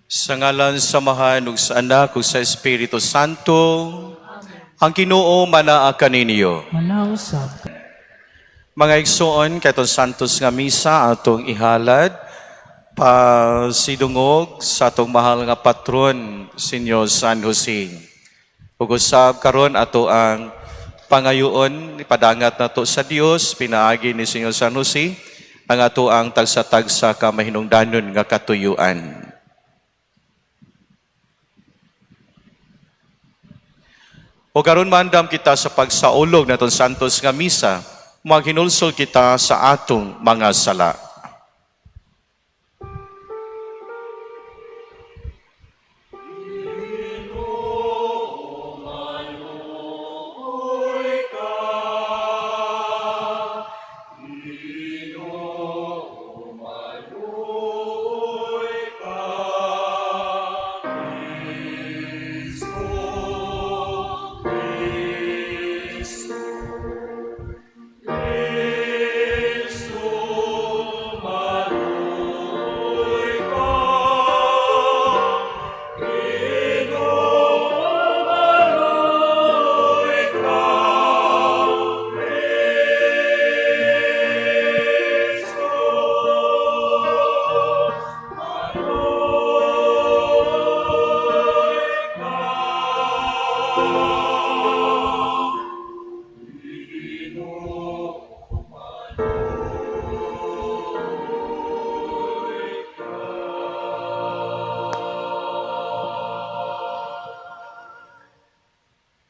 Sa ngalan sa Amahan ug sa Anak ug sa Espiritu Santo, ang Ginoo manaa kaninyo. Manausab. Mga igsoon, katong santos nga misa atong ihalad pasidungog sa atong mahal nga patron, Senyor San Jose. Ug usab karon ato ang pangayoon, ipadangat nato sa Dios pinaagi ni Senyor San Jose ang ato ang tagsa-tagsa ka mahinungdanon nga katuyuan. O karon mandam kita sa pagsaulog naton santos nga misa, maghinulsol kita sa atong mga sala.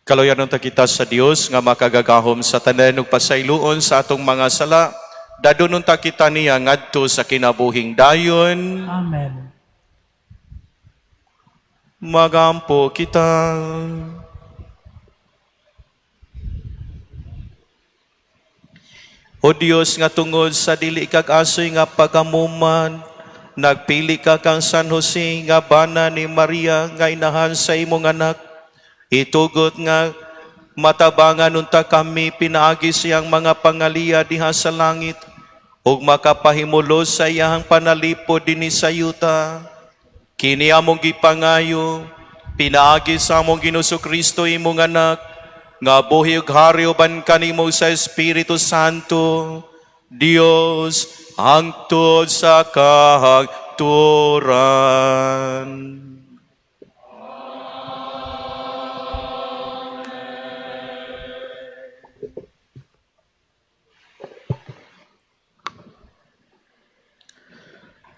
Kaloyan unta kita sa Dios nga makagagahom sa tanan ug pasayloon sa atong mga sala. Dadon unta kita niya ngadto sa kinabuhing dayon. Amen. Magampo kita. O Dios nga tungod sa dili kag asoy nga pagamuman, nagpili ka kang San Jose nga bana ni Maria nga inahan sa imong anak. Itugot nga matabangan unta kami pinaagi siyang mga pangaliya diha sa langit ug makapahimulos sa iyahang panalipod dinhi sa yuta. Kini among gipangayo, pinaagi sa among Ginoong Kristo imong anak, nga buhi ug hari uban kanimo sa Espiritu Santo, Dios hangtod sa kahangturan.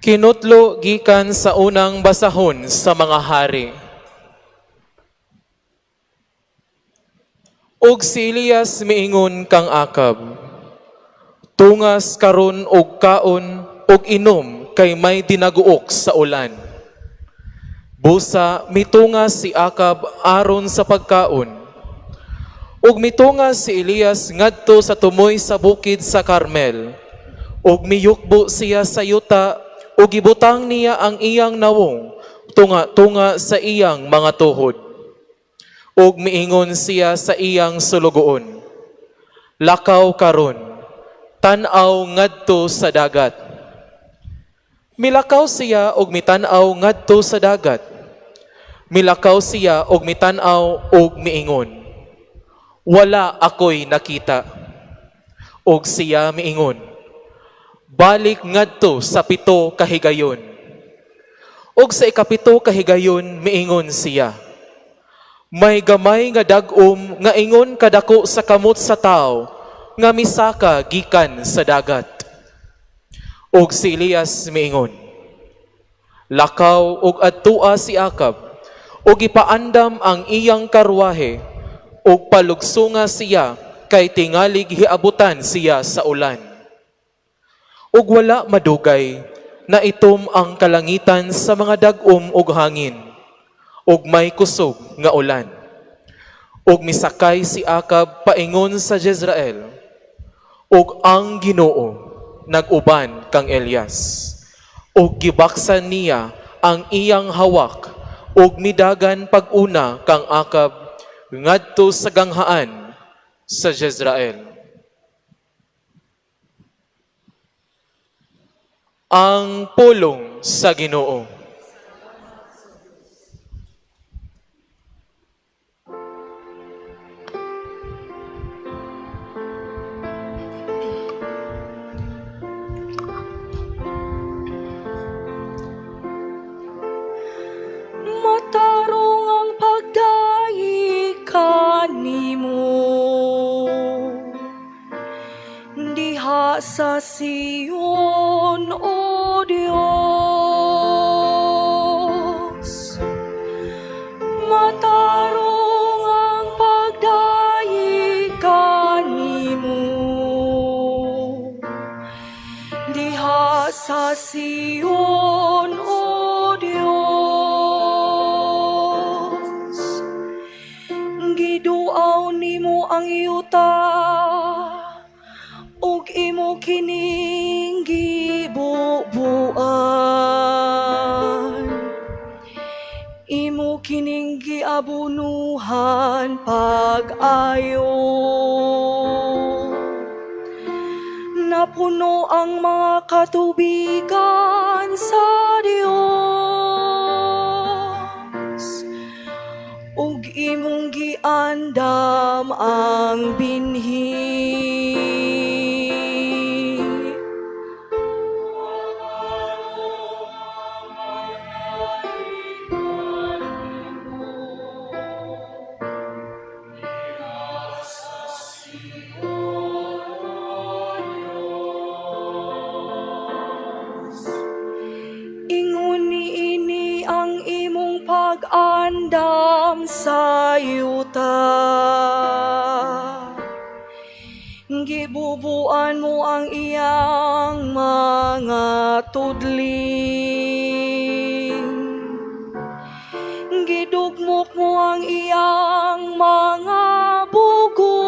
Kinutlo gikan sa unang basahon sa mga hari. Og si Elias miingon kang Akab, "Tungas karon og kaon og inom kay may dinaguok sa ulan." Busa mitungas si Akab aron sa pagkaon. Ug mitungas si Elias ngadto sa tumoy sa bukid sa Carmel. Ug miyukbo siya sa yuta ug gibutang niya ang iyang nawong tunga-tunga sa iyang mga tuhod. Ug miingon siya sa iyang sulugoon, "Lakaw karon, tan-aw ngadto sa dagat." Milakaw siya og mitan-aw ngadto sa dagat. Milakaw siya og mitan-aw og miingon, "Wala ako'y nakita." Og siya miingon, "Balik ngadto sa 7 kahigayon." Og sa 7 kahigayon miingon siya, "May gamay nga dag-om nga ingon kadako sa kamot sa tawo nga misaka gikan sa dagat." Og si Elias miingon, "Lakaw og adtua si Akab og ipaandam ang iyang karwahe og palugsunga siya kay tingalig hiabutan siya sa ulan." Ug wala madugay, naitom ang kalangitan sa mga dag-om ug hangin, ug may kusog nga ulan. Ug misakay si Akab paingon sa Jezreel, ug ang Ginoo nag-uban kang Elias. Ug gibaksan niya ang iyang hawak ug midagan pag-una kang Akab ngadto sa ganghaan sa Jezreel. Ang pulong sa Ginoo. Sion, O Dios. Matarong ang pagdayeg kanimo diha sa Sion, O Dios. Giduaw nimo ang yuta ug imo kining gibubuan. Imo kining giabunuhan pag-ayo. Napuno ang mga katubigan sa Dios ug imong giandam ang binhi. Ingon niini ang imong pag-andam sa yuta. Gibubuan mo ang iyang mga tudling. Gidugmok mo ang iyang mga bugo.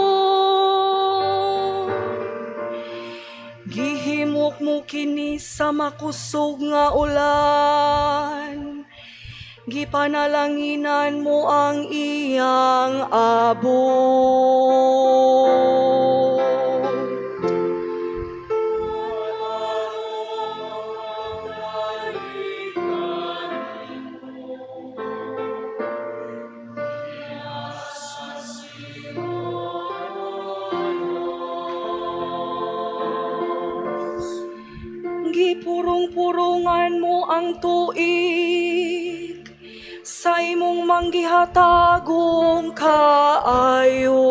Gihimok mo kini sa makusog nga ulan. Gipanalanginan mo ang iyang abot. Gipurong-purungan mo ang tuig sa imong manggihatagong kaayo.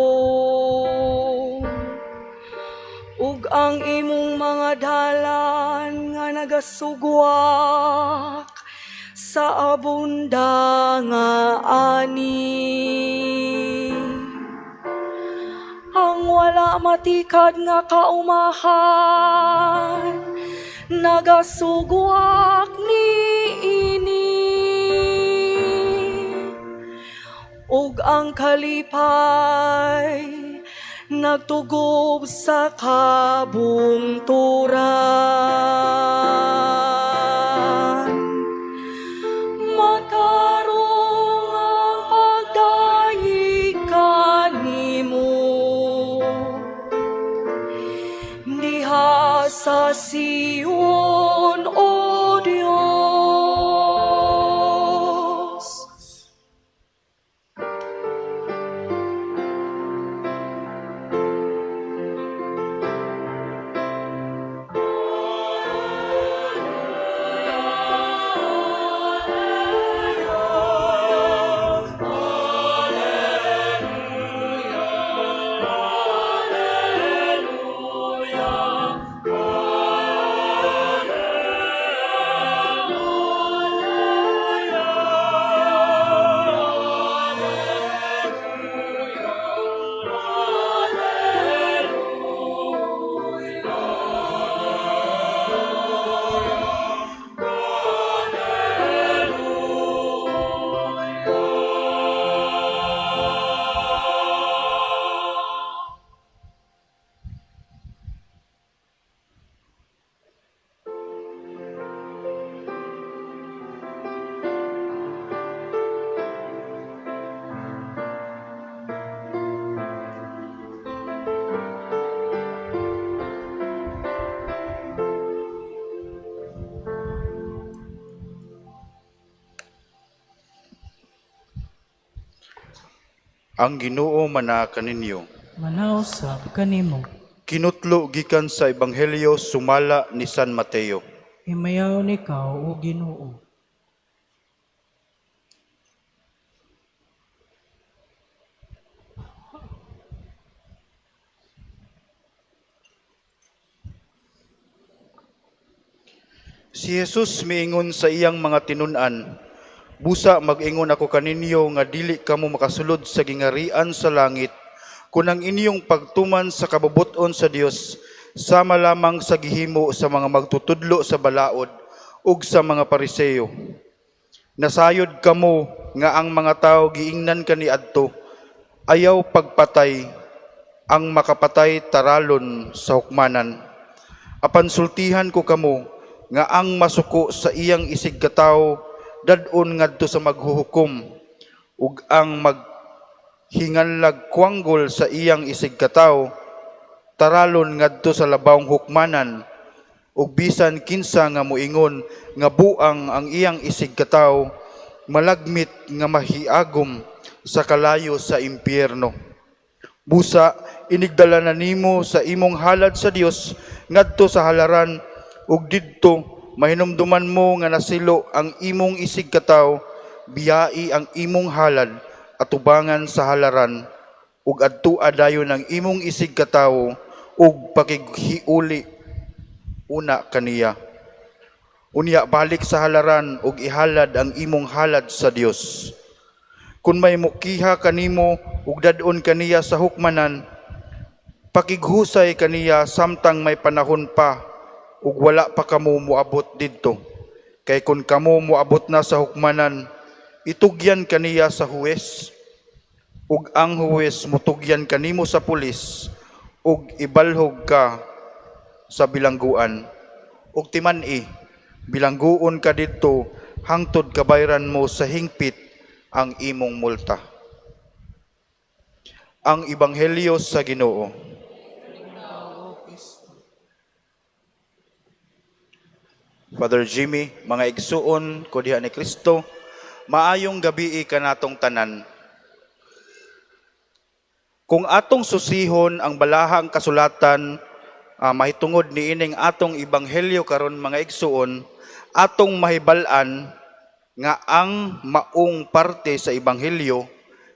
Ug ang imong mga dalan nga nagasugwak sa abunda nga ani. Ang wala matikad nga kaumahan nagasugwak niini. Ug ang kalipay nagtugob sa kabungturan. Matarong ang pagdayeg kanimo diha sa Sion, O Dios. Ang Ginoo manaa kaninyo. Manausab kanimo. Kinutlo gikan sa Ebanghelyo sumala ni San Mateo. Himayaon ikaw, o Ginoo. Si Jesus miingon sa iyang mga tinun-an, "Busa mag-ingon ako kaninyo nga dili kamo makasulod sa gingarian sa langit kung ang inyong pagtuman sa kabubut-on sa Dios sama lamang sa gihimo sa mga magtutudlo sa balaod ug sa mga Pariseo. Nasayod kamo nga ang mga tawo giingnan kaniadto, 'Ayaw pagpatay, ang makapatay taralon sa hukmanan.' Apan sultihan ko kamo nga ang masuko sa iyang isigkatawo dad-on ngadto sa maghuhukom, ug ang maghinganlag kwanggol sa iyang isigkatawo taralon ngadto sa labawng hukmanan, ug bisan kinsa nga moingon nga buang ang iyang isigkatawo malagmit nga mahiagom sa kalayo sa impyerno. Busa inigdala na nimo sa imong halad sa Dios ngadto sa halaran ug didto mahinumduman mo nga nasilo ang imong isigkatawo, biyai ang imong halad atubangan sa halaran ug adtua dayon ang imong isigkatawo ug pakighiuli una kaniya. Unya balik sa halaran ug ihalad ang imong halad sa Dios. Kun may mukiha kanimo ug dad-on kaniya sa hukmanan, pakighusay kaniya samtang may panahon pa ug wala pa kamo moabot didto. Kay kun kamo moabot na sa hukmanan, itugyan kaniya sa huwes, ug ang huwes mutugyan kanimo sa pulis ug ibalhog ka sa bilangguan. Ug timan-i, bilangguon ka didto hangtod kabayran mo sa hingpit ang imong multa." Ang Ebanghelyo sa Ginoo. Father Jimmy, mga igsuon ko diha ni Kristo, maayong gabi kanatong tanan. Kung atong susihon ang balahang kasulatan mahitungod niining atong ebanghelyo karon, mga igsuon, atong mahibal-an nga ang maong parte sa ebanghelyo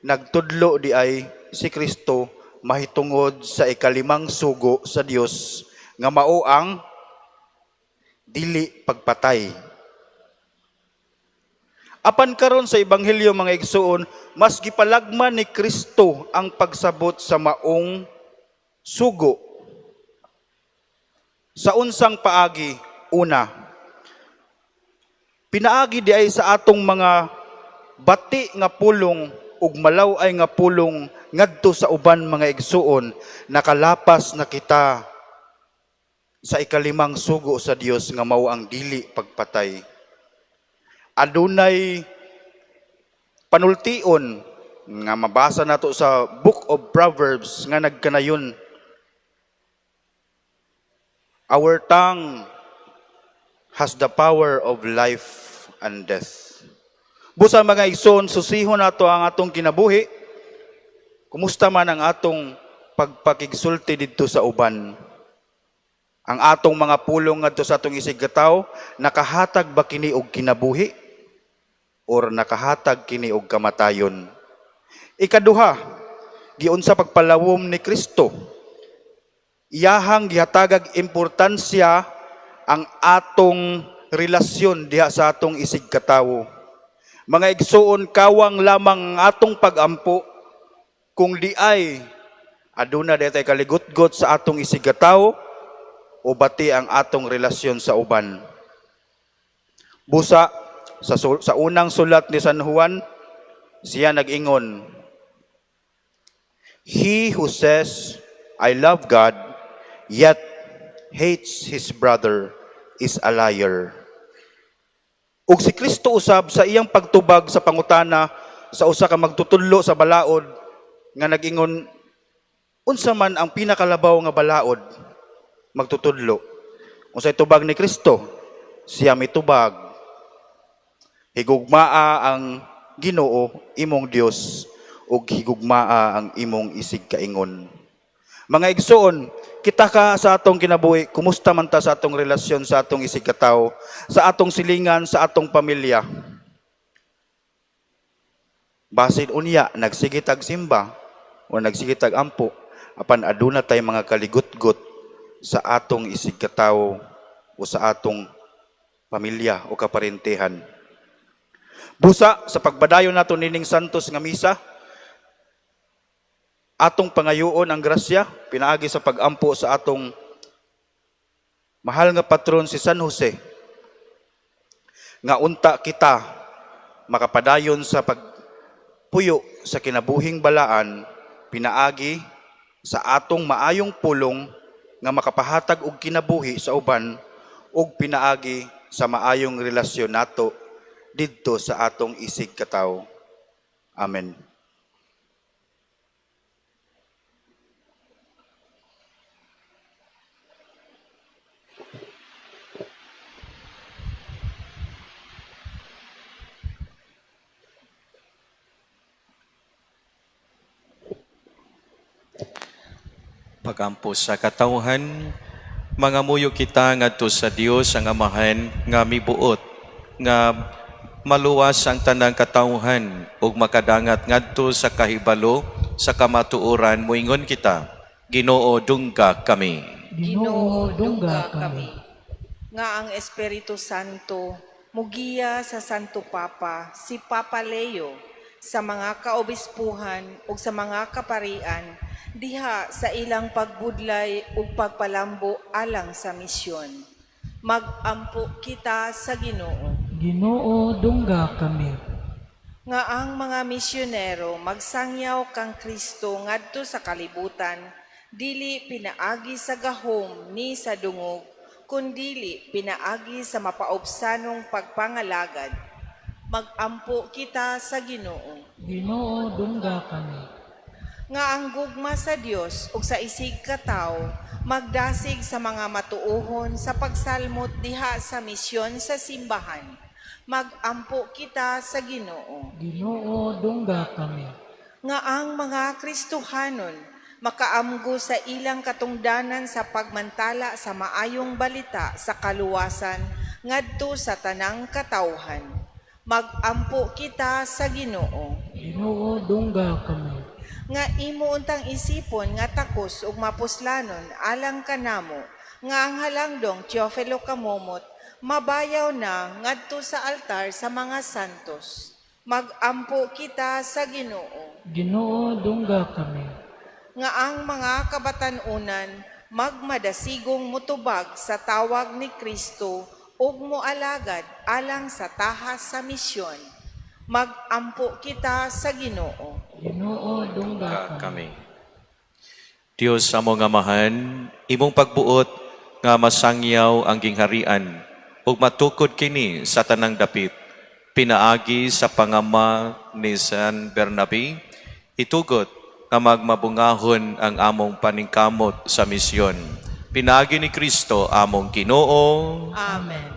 nagtudlo di ay si Kristo mahitungod sa ikalimang sugo sa Dios nga mao ang dili pagpatay. Apan karon sa ebanghelyo, mga igsuon, mas gipalagman ni Kristo ang pagsabot sa maong sugo. Sa unsang paagi? Una, pinaagi di ay sa atong mga bati nga pulong ug malaw-ay nga pulong ngadto sa uban, mga igsuon, nakalapas na kita sa ikalimang sugo sa Dios nga mao ang dili pagpatay. Adunay panultion nga mabasa nato sa Book of Proverbs nga nagkanayon, "Our tongue has the power of life and death." Busa, mga igsoon, susihon nato ang atong kinabuhi. Kumusta man ang atong pagpakigsulti didto sa uban? Ang atong mga pulong ngadto sa atong isigkatawo, nakahatag ba kini og kinabuhi or nakahatag kini og kamatayon? Ikaduha, giunsa pagpalawom ni Kristo. Iyahang gihatagag importansya ang atong relasyon diha sa atong isigkatawo. Mga igsuon, kawang lamang ang atong pagampo kung di ay aduna di tay kaligutgot sa atong isigkatawo o bati ang atong relasyon sa uban. Busa sa unang sulat ni San Juan, siya nag-ingon, "He who says, 'I love God,' yet hates his brother is a liar." Ug si Kristo usab, sa iyang pagtubag sa pangutana sa usa ka magtutudlo sa balaod nga nag-ingon, "Unsa man ang pinakalabaw nga balaod, magtutudlo?" Unsay tubag ni Kristo? Siya mitubag, "Higugmaa ang Ginoo imong Dios ug higugmaa ang imong isig kaingon." Mga igsoon, kita ka sa atong kinabuhi, kumusta man ta sa atong relasyon sa atong isig katawo, sa atong silingan, sa atong pamilya? Basin unya nagsige tag simba o nagsige tag ampo, apan aduna tay mga kaligutgot sa atong isig katawo o sa atong pamilya. pamilya o kaparentehan. Busa sa pagbadayon nato nining santos nga misa, atong pangayoon ang grasya pinaagi sa pagampo sa atong mahal nga patron si San Jose, nga unta kita makapadayon sa pagpuyo sa kinabuhing balaan pinaagi sa atong maayong pulong nga makapahatag og kinabuhi sa uban ug pinaagi sa maayong relasyon nato didto sa atong isig katawo. Amen. Pagampo sa katawhan, mangamuyo kita ngadto sa Dios ang Amahan nga mibuot nga maluwas ang tanang katawhan ug makadangat ngadto sa kahibalo sa kamatuoran. Moingon kita, Ginoo, dungga kami. Ginoo, dungga kami. Nga ang Espiritu Santo mugiya sa Santo Papa, si Papa Leo, sa mga kaobispuhan ug sa mga kaparian diha sa ilang pagbudlay ug pagpalambo alang sa misyon. Magampo kita sa Ginoo. Ginoo, dungga kami. Nga ang mga misyonero magsangyaw kang Kristo ngadto sa kalibutan, dili pinaagi sa gahom ni sa dungog, kundili pinaagi sa mapaubsanong pagpangalagad. Magampo kita sa Ginoo. Ginoo, dungga kami. Nga ang gugma sa Dios ug sa isig katawo magdasig sa mga matuohon sa pagsalmot diha sa misyon sa simbahan. Magampo kita sa Ginoo. Ginoo, dungga kami. Nga ang mga Kristohanon makaamgo sa ilang katungdanan sa pagmantala sa maayong balita sa kaluwasan ngadto sa tanang katawhan. Magampo kita sa Ginoo. Ginoo, dungga kami. Nga imo untang isipon nga takos ug mapuslanon alang kanamo nga ang halangdong Teofilo Camomot mabayaw na ngadto sa altar sa mga santos. Magampo kita sa Ginoo. Ginoo, dungga kami. Nga ang mga kabatan-unan magmadasigong mutubag sa tawag ni Kristo ug moalagad alang sa tahas sa misyon. Magampo kita sa Ginoo. Ginoo, dungga kami. Kami. Dios among Amahan, imong pagbuot nga masangyaw ang gingharian ug matukod kini sa tanang dapit. Pinaagi sa pangama ni San Bernabe, itugot nga magmabungahon ang among paningkamot sa misyon. Pinaagi ni Kristo among Ginoo. Amen.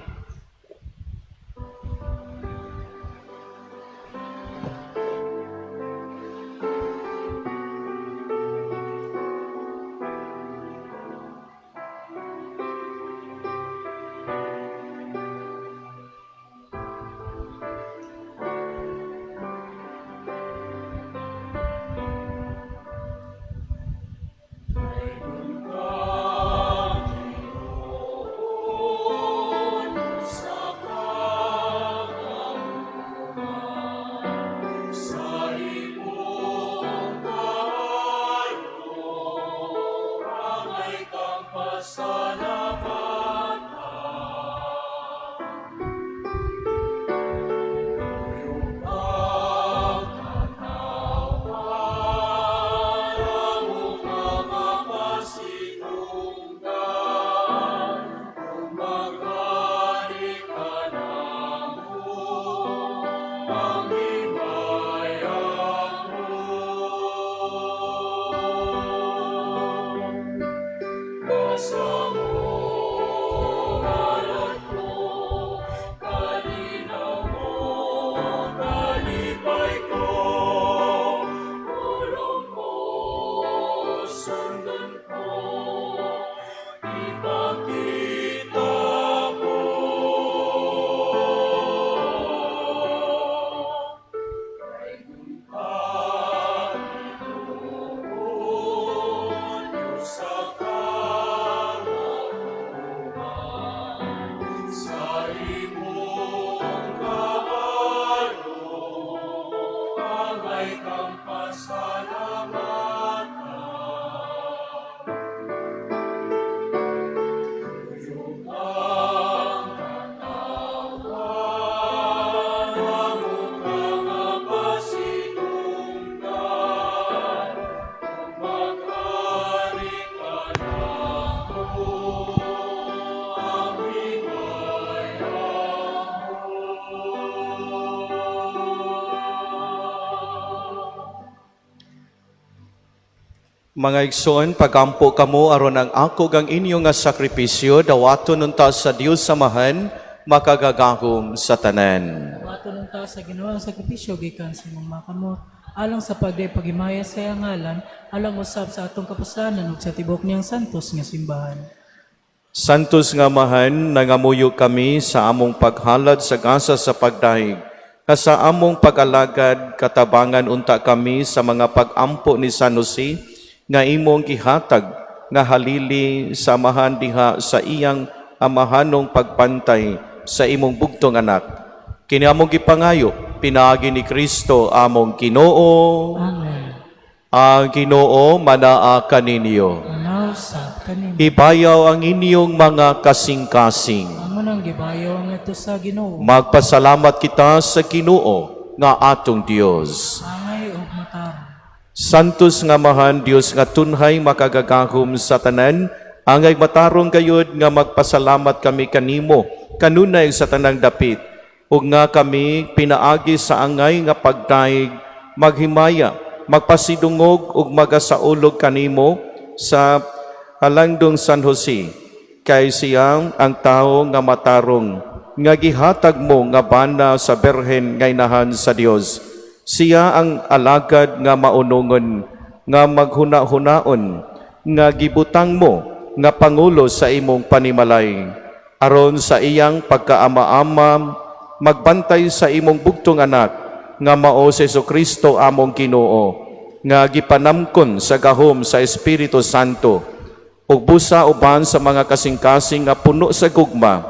Mga igsoon, pagampo kamo aron ang ako kang inyo nga sakripisyo dawaton unta sa Dios Amahan makagagahom sa tanan. Dawaton unta sa Ginoo ang sakripisyo gikan sa imong mga kamot alang sa pagday paghimaya sa iyang ngalan, alang usab sa atong kapuslanan ug sa tibuok niyang santos nga simbahan. Santos nga Amahan, nangamuyo kami sa among paghalad sa gasa sa pagdahig, nga sa among pag-alagad katabangan unta kami sa mga pag-ampo ni San Jose nga imong gihatag nga halili sa amahan diha sa iyang amahanong pagpantay sa imong bugtong anak. Kini among gipangayo pinaagi ni Kristo among Ginoo. Amen. Ang Ginoo manaa kaninyo. Manaw sa kanimo. Ibayaw ang inyong mga kasing-kasing. Amo nang gibayo ang ito sa Ginoo. Magpasalamat kita sa Ginoo nga atong Dios. Angay ug matarong. Santos nga Amahan, Dios nga tunhay makagagahom sa tanan, angay matarong gayud nga magpasalamat kami kanimo kanunay sa tanang dapit, ug nga kami pinaagi sa angay nga pagdaig, maghimaya, magpasidungog ug magasaulog kanimo sa halangdong San Jose, kay siyang ang tawo nga matarong nga gihatag mo nga bana sa Berhen nga inahan sa Dios. Siya ang alagad nga maunongon, nga maghuna-hunaon, nga gibutang mo nga pangulo sa imong panimalay. Aron sa iyang pagkaama-ama, magbantay sa imong bugtong anak, nga mao si Kristo among Ginoo, nga gipanamkon sa gahom sa Espiritu Santo, ug busa uban sa mga kasing-kasing nga puno sa gugma.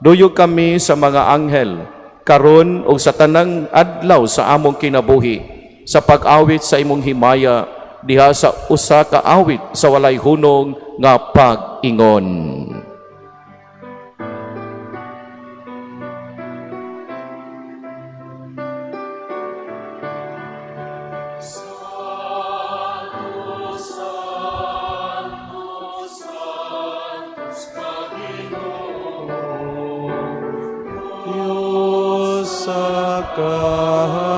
Duyog kami sa mga anghel, karon ug sa tanang adlaw sa among kinabuhi, sa pag-awit sa imong himaya, diha sa usa ka awit sa walay hunong nga pag-ingon. Diyos sa kahuman,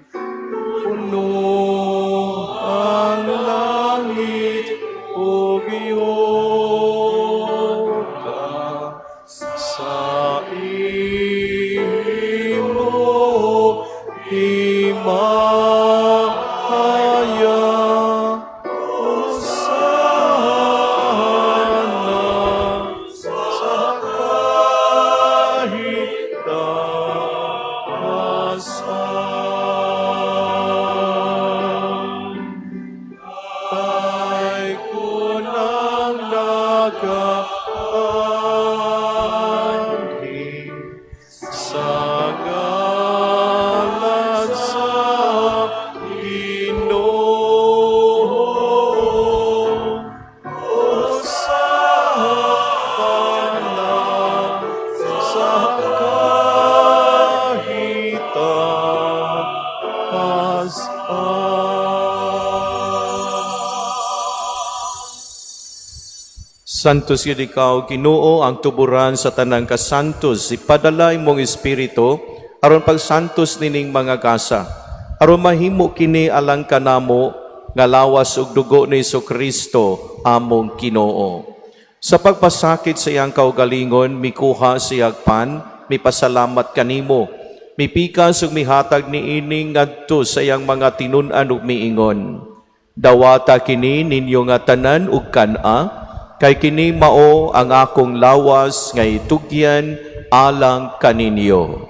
puno ang langit ug yuta sa imo himaya. Hosana sa kahitasan. Tay ko nang nagaanhi sa ngalan sa Ginoo. Hosana sa kahitasan. Santos gyud ikaw, Ginoo, ang tuburan sa tanang kasantos. Ipadala imong espiritu aron pagsantos nining mga gasa. Aron mahimo kini alang kanamo nga lawas ug dugo ni Kristo among Ginoo. Sa pagpasakit sa iyang kaugalingon, mikuha siyag pan, mipasalamat kanimo. Mipikas ug mihatag niini ngadto sa iyang mga tinun-an ug miingon. Dawata kini ninyo nga tanan ug kan-a, kay kini mao ang akong lawas nga itugyan alang kaninyo.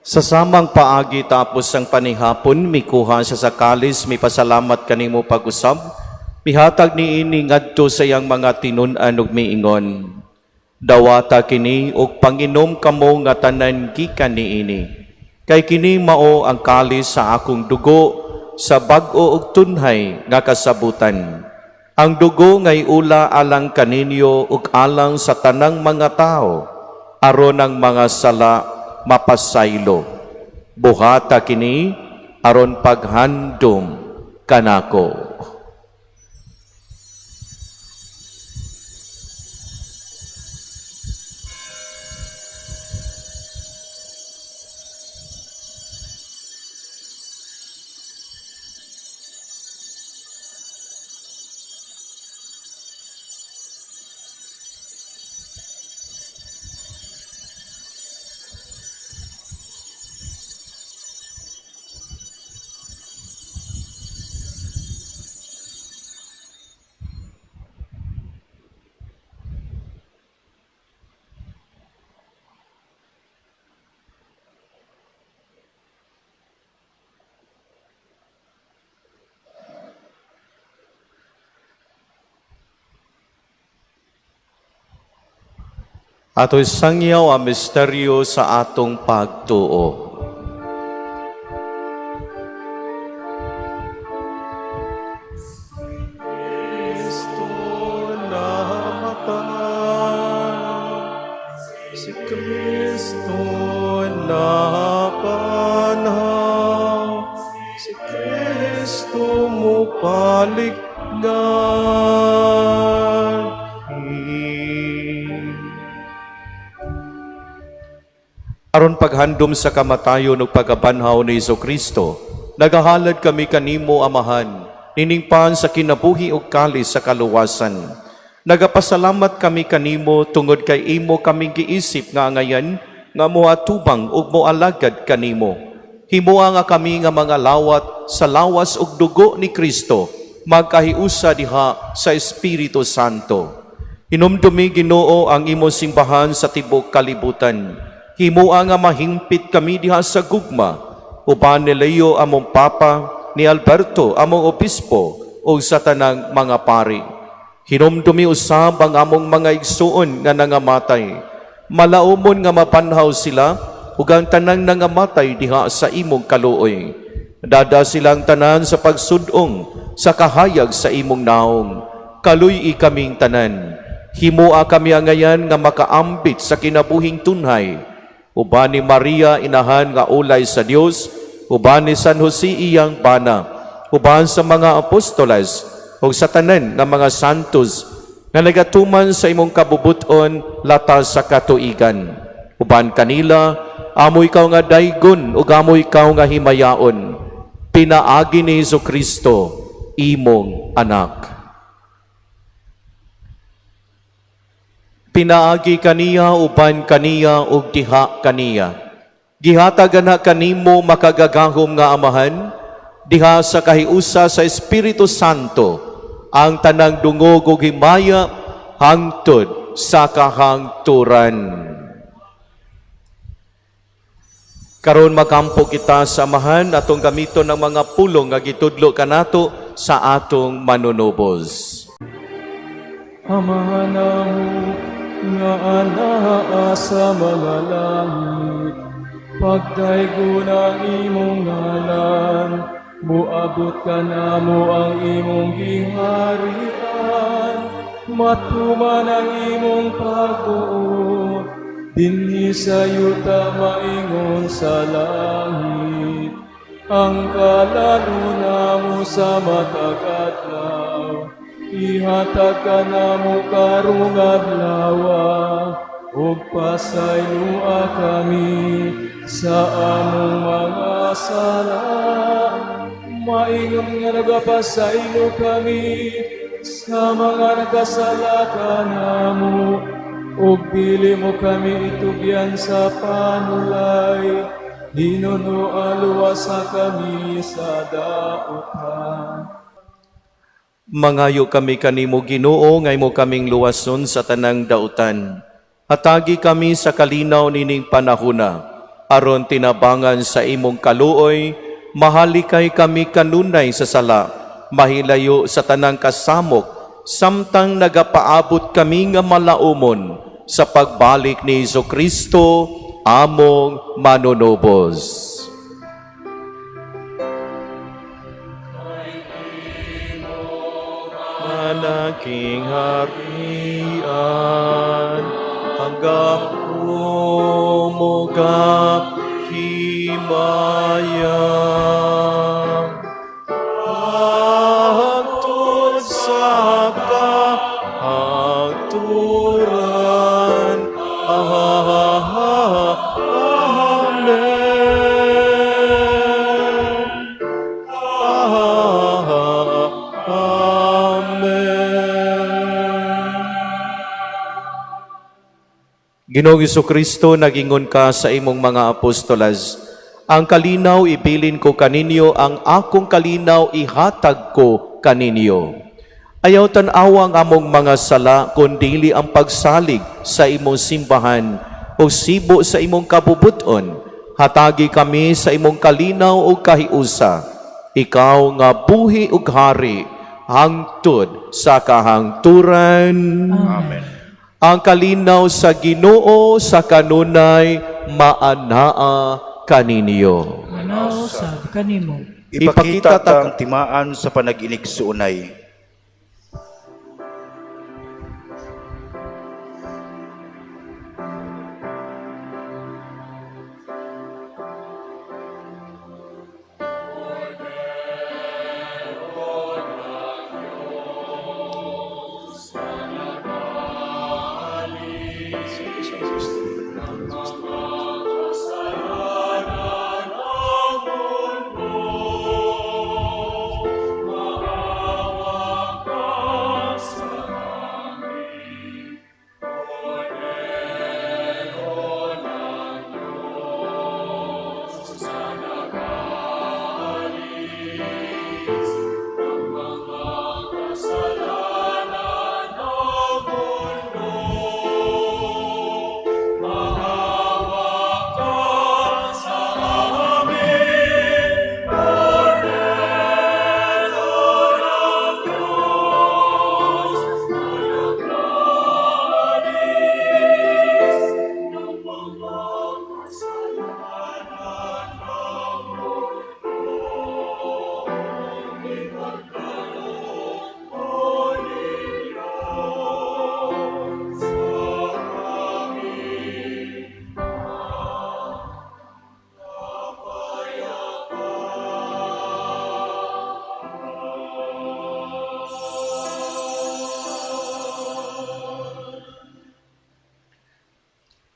Sa samang paagi tapos ang panihapon, mikuha siya sa kalis, mipasalamat kanimo pag-usab, mihatag niini ngadto sa iyang mga tinun-an ug miingon: "Dawata kini ug panginom kamo nga tanan gikan niini. Kay kini mao ang kalis sa akong dugo sa bag-o ug tunhay nga kasabutan. Ang dugo ngay ula alang kaninyo ug alang sa tanang mga tao aron ang mga sala mapasaylo. Buhata kini aron paghandom kanako." Ato'y sangyaw ang misteryo sa atong pagtuo. Kristo namatay, si Kristo napanhaw, si Kristo mobalik nganhi. Aron paghandom sa kamatayon ug pagkabanhaw ni Kristo, nagahalad kami kanimo, Amahan, nining pan sa kinabuhi ug kalis sa kaluwasan. Nagapasalamat kami kanimo tungod kay imo kaming giisip nga angayan nga moatubang ug moalagad kanimo. Himoa nga kami nga mga lawat sa lawas ug dugo ni Kristo magkahiusa diha sa Espiritu Santo. Hinumdumi, Ginoo, ang imo simbahan sa tibuok kalibutan. Himoa nga mahingpit kami diha sa gugma uban ni Leo among Papa, ni Alberto among Obispo ug sa tanang mga pari. Hinumdumi usab ang among mga igsuon nga nangamatay. Malaumon nga mabanhaw sila ug ang tanang nangamatay diha sa imong kaluoy. Dada silang tanan sa pagsudong sa kahayag sa imong naong. Kaluy-i kaming tanan. Himoa kami angayan nga makaambit sa kinabuhing tunhay. Uban ni Maria inahan nga ulay sa Dios, uban ni San Jose iyang bana, uban sa mga apostoles ug sa tanan nga mga santos nga nagatuman sa imong kabubuton latas sa katuigan. Uban kanila, amo ikaw nga daygon ug amo ikaw nga himayaon. Pinaagi ni Hesus Kristo, imong anak. Pinaagi kaniya, uban kaniya ug diha kaniya. Gihatag na kanimo, makagagahom nga Amahan, diha sa kahiusa sa Espiritu Santo, ang tanang dungog ug himaya hangtod sa kahangturan. Karon magampo kita sa Amahan, atong gamiton ng mga pulong nga gitudlo kanato sa atong Manunubos. Amahan namo nga anaa sa mga langit, pagdaygon ang imong ngalan, muabot kanamo ang imong gingharian, matuman ang imong pagbuot, dinhi sa yuta maingon sa langit. Ang kalan-on namo sa matag adlaw, ihatag kanamo karong adlawa, ug pasayloa kami sa among mga sala, maingon nga nagapasaylo kami sa mga nagkasala kanamo, ug dili mo kami itugyan sa panulay, hinunoa luwasa kami sa dautan. Mangayo kami kanimo, Ginoo, nga imo kaming luwason sa tanang dautan. Hatagi kami sa kalinaw nining panahuna. Aron tinabangan sa imong kaluoy, mahalikay kami kanunay sa sala, mahilayo sa tanang kasamok, samtang nagapaabot kami nga malaumon sa pagbalik ni Hesus Kristo, among manunubos. Malaking harian, hanggang umuga himaya. Hangtod sa kahangturan. Amen. Amen. Ginoong Kristo, nagingon ka sa imong mga apostolas, "Ang kalinaw ibilin ko kaninyo, ang akong kalinaw ihatag ko kaninyo." Ayaw tan-awa ang among mga sala, kundili ang pagsalig sa imong simbahan o sibo sa imong kabubuton. Hatagi kami sa imong kalinaw o kahiusa. Ikaw nga buhi ug hari hangtod sa kahangturan. Amen. Ang kalinaw sa Ginoo sa kanunay maanaa kaninyo. Manaw sab kanimo. Ipakita Ipakita ta ang timaan sa panaginigsuonay.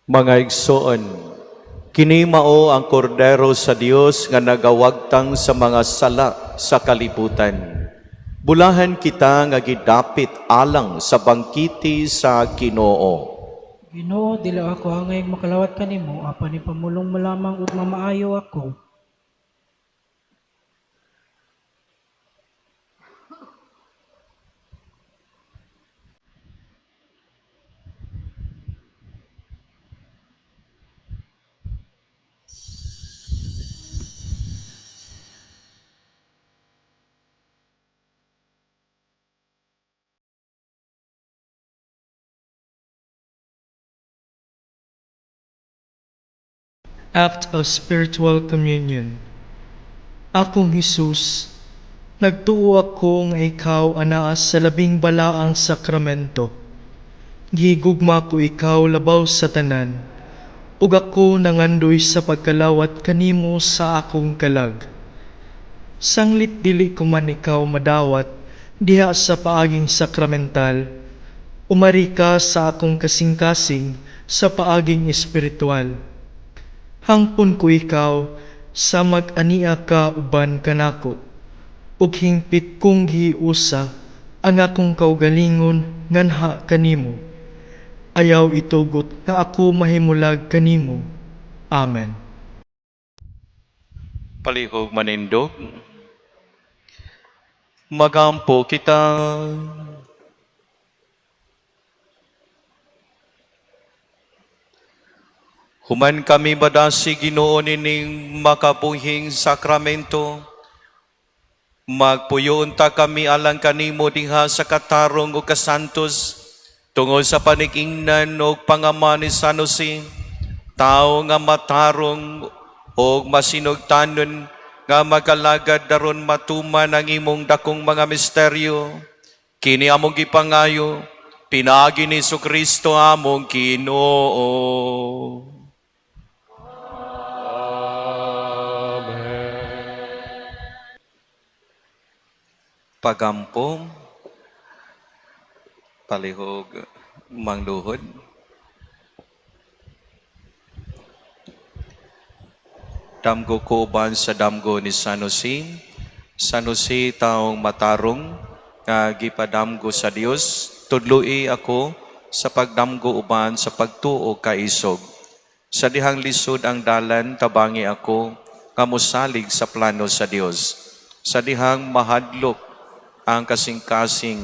Mga igsoon, kini mao ang kordero sa Dios nga nagawagtang sa mga sala sa kalibutan. Bulahan kita nga gidapit alang sa bangkiti sa Ginoo. Ginoo, dili ako angay makalawat kanimo, apan ipamulong mo lamang ug mamaayo ako. Act of Spiritual Communion. Akong Hesus, nagtuo ako nga ikaw anaa sa labing balaang sakramento. Gihigugma ko ikaw labaw sa tanan, ug ako nangandoy sa pagkalawat kanimo sa akong kalag. Sanglit dili ko man ikaw madawat diha sa paaging sakramental, umari ka sa akong kasing-kasing sa paaging espiritual. Hangpon ko ikaw sa mag-ania ka uban kanako, ug hingpit kong giusa ang akong kaugalingon nganha kanimo. Ayaw itugot nga ako mahimulag kanimo. Amen. Palihog manindog. Magampo kita. Human kami madasig, Ginoo, nining makabuhing sakramento, magpuyo unta kami alang kanimo diha sa katarong ug kasantos tungod sa panikingnan ug pangama ni San Jose, tawo nga matarong ug masinugtanon nga magalagad aron matuman ang imong dakong mga misteryo. Kini among gipangayo pinaagi ni Kristo among Ginoo. Amen. Pagampo, palihog mangluhod. Damgo ko uban sa damgo ni San Jose. San Jose, taong matarong nga gipadamgo sa Dios, tudloi ako sa pagdamgo uban sa pagtuo kaisog. Sa dihang lisod ang dalan, tabangi ako nga mosalig sa plano sa Dios. Sa dihang mahadlok ang kasing-kasing,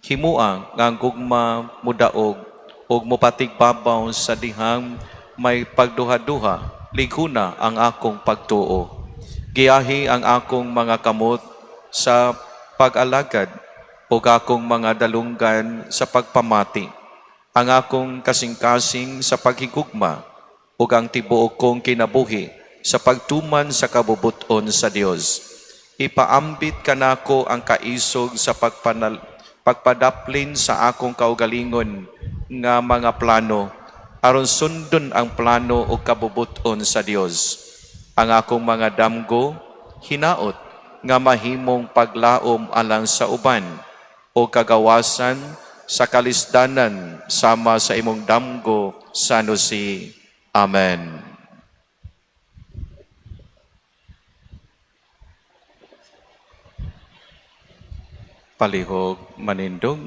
himua nga ang gugma mudaog ug mopatigbabaw. Sa dihang may pagduha-duha, lighuna ang akong pagtuo. Giyahi ang akong mga kamot sa pag-alagad ug akong mga dalunggan sa pagpamati, ang akong kasing-kasing sa paghigugma ug ang tibuok kong kinabuhi sa pagtuman sa kabubut-on sa Dios. Ipaambit kanako ang kaisog sa pagpadaplin sa akong kaugalingon nga mga plano aron sundon ang plano o kabubut-on sa Dios. Ang akong mga damgo hinaot nga mahimong paglaom alang sa uban o kagawasan sa kalisdanan sama sa imong damgo, San Jose. Amen. Palihog manindog.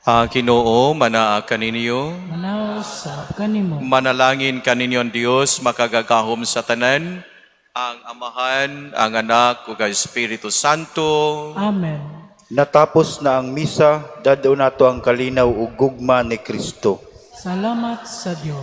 Ang Ginoo manaa kaninyo. Manaa usab kanimo. Manalangin kaninyo ang Dios makagagahom sa tanan, ang Amahan, ang Anak, ug ang Espiritu Santo. Amen. Natapos na ang misa, dad-on nato ang kalinaw ug gugma ni Kristo. Salamat sa Dios.